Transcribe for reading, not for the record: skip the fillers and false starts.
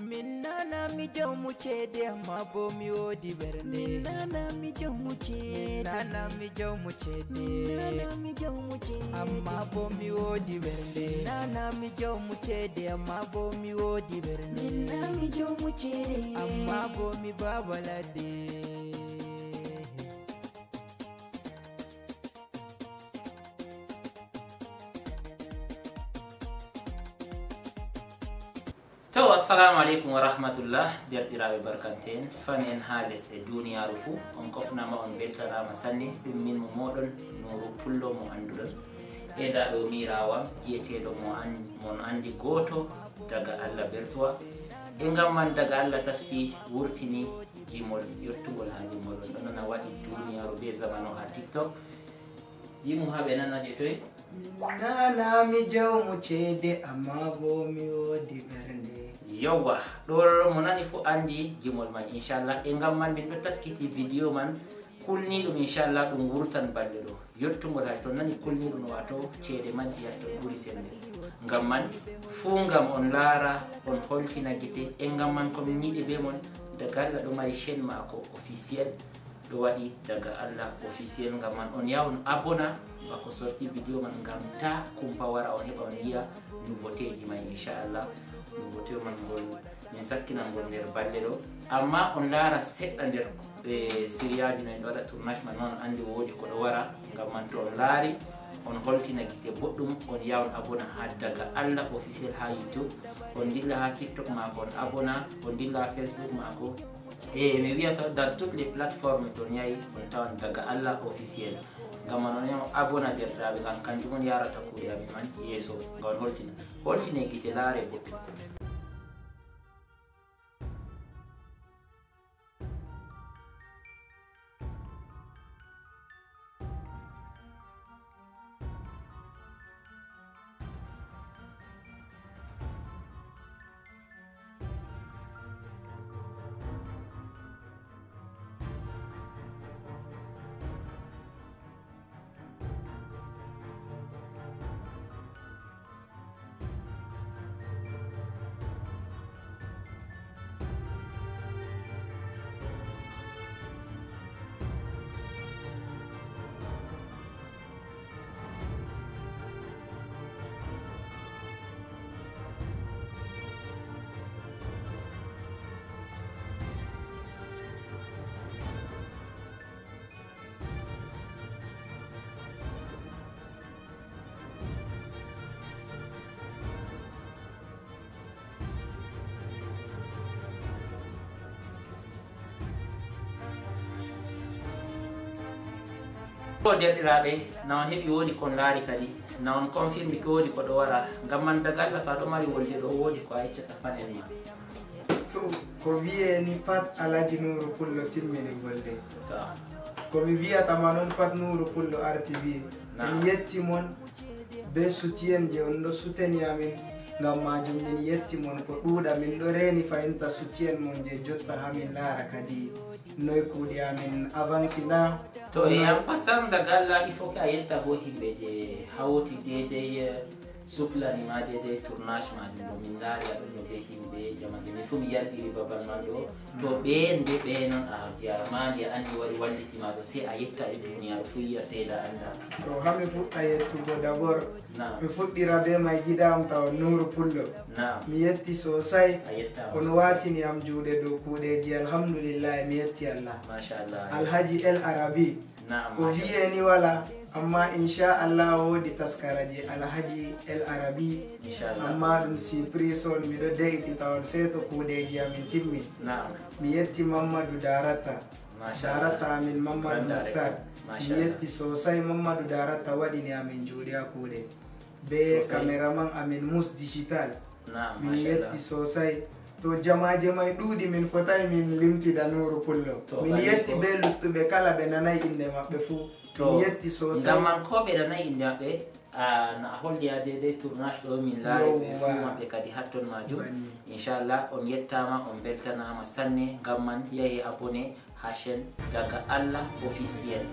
Min nana mi jawmu ceede amma bo mi woodi ɓernde. Min nana mi jawmu ceede. Min nana mi jawmu ceede. Min nana mi jawmu ceede amma bo mi woodi ɓernde. Min nana mi jawmu ceede amma bo mi woodi ɓernde. Min nana mi jawmu ceede amma bo mi baaba ladde. To assalamu aleykum wa rahmatullah, derɗiraɓe barkante en fan en ha lesɗe duniyaru fuu, on kofnama on beltanama sanne. Ɗum min mo moɗon Nuru Pullo mo anduɗon e nda ɗo mirawam jiyeteɗo mon andi goto daga Allah Bertoa. E ngam man daga Allah taski wurtini gimol yettugol ha gimol on ɗon nana waɗi duniyaru be zamanu ha TikTok. Yimu ha ɓe nana je toye. Nana mi jawmu ceede amma bo mi woodi ɓernde. Yawwa, ɗo mo nani fu andi gimol man inchallah. E ngam man min ɗo taskiti vidéo man kulniɗum inchallah, ɗum wurtan balɗe ɗo yettugol hay to nani kulniɗum, wato ceede majji hatto ɓuuri sembe. Ngam man fuu ngam on laara on holtina gite. E ngam man komin yiɗi be mon, daga Allah ɗo mari chaîne mako officiel, ɗo waɗi daga Allah officiel. Ngam man on yaha on abona bako sorti vidéo man, ngam ta kumpa wara on heɓa on yiya nouveauté ji may inchallah. Nouveauté man ngol min sakkinan ngol nder balle ɗo, amma on laara seɗɗa nder sériyaji no en ɗo waɗa tournage man ma on andi woodi ko ɗo wara. Ngam man to on laari on holtina gite boɗɗum, on yaha on abona ha daga Allah officiel ha YouTube, on dilla ha TikTok mako on abona, on dilla ha Facebook mako, e mi wiyata dans toutes les plateformes to on yahi on tawan daga Allah officiel. Ngam man on yaha on abona derɗiraɓe, ngam kanjum on yarata kuuɗe amin man yeeso, ngam on holtina holtine gite laare boɗɗum. To derɗiraɓe, na on heɓi woodi kon laari kadi, na on confirme ko woodi ko ɗo wara. Ngam man daga Allah to aɗo mari wolde ɗo woodi ko a yeccata fan en ma. To ko wiye ni pat Alhaji Nuru Pullo timmini golde. Komi wiyatama noon pat Nuru Pullo arti wi. Min yetti mon be soutien je on ɗo souteni amin, ngam majum min yetti mon ko ɗuuɗa. Min ɗo reeni fayinta soutien mon je jotta ha min laara kadi noy kuuɗe amin avance na. To e en passant daga Allah, il faut que a yetta bo himɓe je hawti dedei suklani ma dedei tournage majum bo min laari aɗon no be himɓe jamande min fu mi yalɗiri babal man ɗo. To ɓen be ɓe noon a jaramandi a andi wari wallitima ɗo, sey a yetta ɓe duniyaru fu yiya seeɗa anda. To ha mi fuɗɗa yettugo d'abord, mi fuɗɗira be may gida am taw Nuru Pullo. Mi yetti sosai, on watini am juuɗe dow kuuɗeji, alhamdulillahi mi yetti Allah. Machallah. Alhaji El Arabi, ko wiye ni wala, amma inchallah woodi taskara je Alhaji El Arabi, amma ɗum surprise on, miɗo de'iti tawon sey to kuuɗeji amin timmi. Mi yetti Mamadou Darata, Darata amin Mamadou Mouhtar, mi yetti sosai. Mamadou Darata waɗini amin juuɗe ha kuuɗe be caméraman amin Mous Digital, min yetti sosai. To jamaje may ɗuuɗi, min fotay min limtida Nuru Pullo. Min yetti be luttuɓe kala ɓe nanay inde maɓɓe fuu, min yetti sosai. Ngam man ko ɓe nanay inde maɓɓe, na a holli ha dedei tournage ɗo min laari ɓe fuu maɓɓe kadi hatton majum. Inchallah on yettama, on beltanama sanne. Ngam man yahe abonné ha chaîne daga Allah officiel.